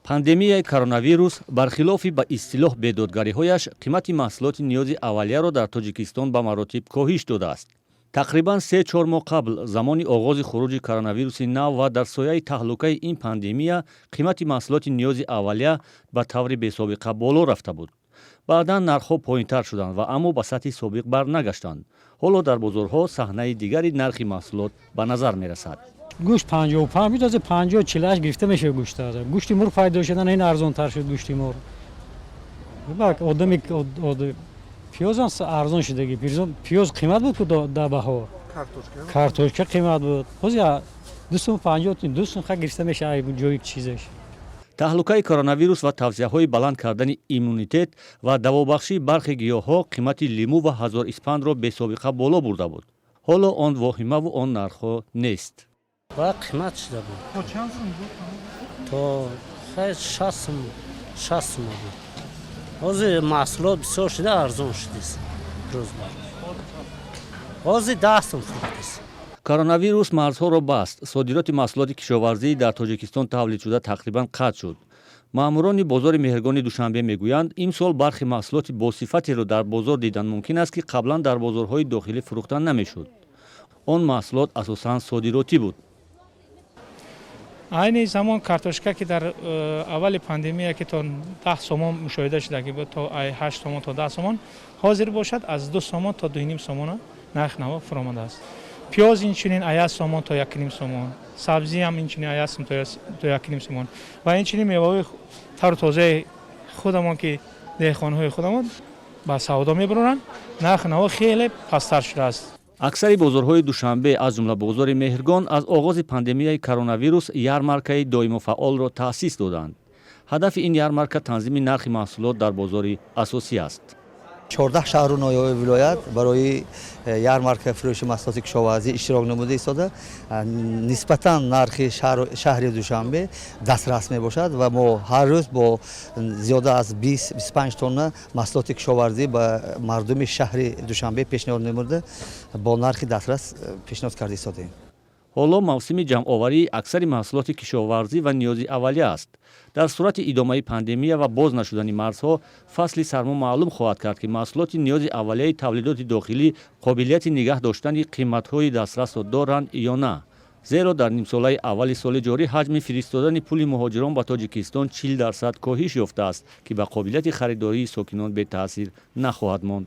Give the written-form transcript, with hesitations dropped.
Пандемияи коронавирус, бархилофи ба истилоҳ бедодгариҳояш, қимати маҳсулоти ниёзи аввалияро дар Тоҷикистон ба маротиб коҳиш додааст. Тақрибан 3-4 моҳ қабл, замони оғози хуруҷи коронавируси нав ва дар сояи таҳлукаи ин пандемия, қимати маҳсулоти ниёзи аввалия ба таври бесобиқа боло рафта буд. Баъдан нархҳо поинтар шуданд ва аммо ба сатҳи собиқ барнагаштанд. Ҳоло дар бозорҳо саҳнаи дигари нархи маҳсулот ба назар мерасад. Гӯшт 55 буд, аз 50, 48 гирифта мешавад гӯшт. Гӯшти мурғ пайдо шудан, ин арзонтар шуд гӯшти мурғ. Одами пиёзам арзон шудаги. Пиёз қимат буд ку дар баҳор, картошка қимат буд. Ҳозир 2 сум 50, 2 сум ха гирифта мешавад ҷои чизаш. Таҳлукаи коронавирус ва тавсияҳои баланд кардани иммунитет ва давобахшии бархе гиёҳҳо қимати лимӯ ва ҳазор испандро бесобиқа боло бурда буд. Ҳоло он воҳимаву он нархҳо нест. Ба қимат шуда буд, то 60 сум, 60 сум буд. Ҳозир маҳсулот бисёр шуда, арзон шудааст. Рӯз бар ҳозир 10 сум фурӯхтааст. Коронавирус марзҳоро баст. Содироти маҳсулоти кишоварзӣ дар Тоҷикистон тавлидшуда тақрибан қатъ шуд. Маъмурони бозори Меҳргони Душанбе мегӯянд, имсол бархе маҳсулоти босифатеро дар бозор дидан мумкин аст, ки қаблан дар бозорҳои дохилӣ фурӯхта намешуд. Он маҳсулот асосан содиротӣ буд. Айни замон картошка, ки дар аввали пандемия ки то 10 сомон мушоҳида шудагӣ буд, то 8 сомон то 10 сомон, ҳозир бошад аз 2 сомон то 2,5 сомона нарх наво фуромадааст. Пиёз инчунин аз 1 сомон то 1,5 сомон, сабзиам инчунин аз 1 сом то 1,5 сомон ва инчунин меваҳои тару тозаи худамон, ки деҳқонҳои худамон ба савдо мебароранд, нархи наво хеле пасттар шудааст. Аксари бозорҳои Душанбе, аз ҷумла бозори Меҳргон, аз оғози пандемияи коронавирус ярмаркаи доимофаъолро таъсис доданд. Ҳадафи ин ярмарка танзими нархи маҳсулот дар бозори асосӣ аст. 14 шаҳру ноҳияҳои вилоят барои ярмарка фурӯши маҳсулоти кишоварзӣ иштирок намуда истода. Нисбатан нархи шаҳри Душанбе дастрас мебошад ва мо ҳар рӯз бо зиёда аз 20-25 тонна маҳсулоти кишоварзӣ ба мардуми шаҳри Душанбе пешниҳод намуда, бо нархи дастрас пешниҳод карда истодаем. Ҳоло мавсими ҷамъоварии аксари маҳсулоти кишоварзӣ ва ниёзи аввалия аст. Дар сурати идомаи пандемия ва боз нашудани марзҳо, фасли сармо маълум хоҳад кард, ки маҳсулоти ниёзи аввалияи тавлидоти дохилӣ қобилияти нигаҳ доштани қиматҳои дастрасро доранд ё на, зеро дар нимсолаи аввали соли ҷорӣ ҳаҷми фиристодани пули муҳоҷирон ба Тоҷикистон 40% коҳиш ёфтааст, ки ба қобилияти харидории сокинон бетаъсир нахоҳад монд.